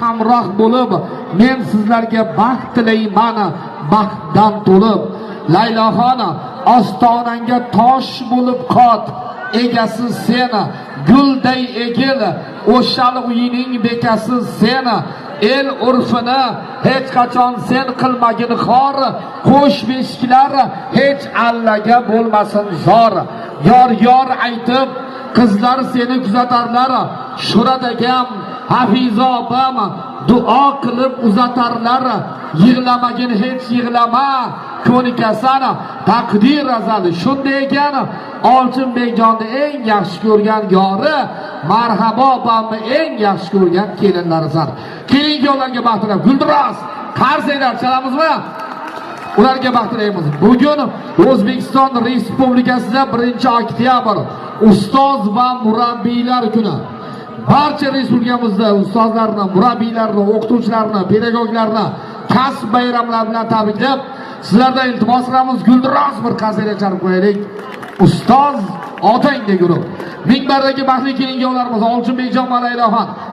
hamroh bo'lib, men sizlarga baxt tilayman, baxtdan to'lib. Layloxon, ostonangga tosh bo'lib qot, egasi seni, gulday egil, o'shal uyining bekasi seni. El urfini hech qachon sen qilmagin xor, qo'sh beshiklar hech allaga bo'lmasin zor. Yor yor aytib qizlar seni kuzatarlar, Shuhrat akam, Hafiza opam duo qilib uzatarlar. Yig'lamagin, hech yig'lama, ko'nikasan, taqdir azali shunday ekan. Oltinbekjonni eng yaxshi ko'rgan yori, Marhabo opamni eng yaxshi ko'rgan kelinlarisan. Kelin kuyovlarga baxt tilab guldiroz qarsanglar chalamizmi? Ularga baxt tilaymiz. Bugun O'zbekiston Respublikasida 1 oktyabr, ustoz va murabbiylar kuni. Barcha respublikamizda ustozlarni, murabbiylarni, o'qituvchilarni, pedagoglarni kasb bayramlari bilan tabriklab, sizlardan iltimos qilamiz, guldiroz bir qarsaklar chalib qo'yaylik. Ustoz otangga guruh. Minbardagi baxtli kelin kuyovlarimiz Olchinbekjon va Layloxon.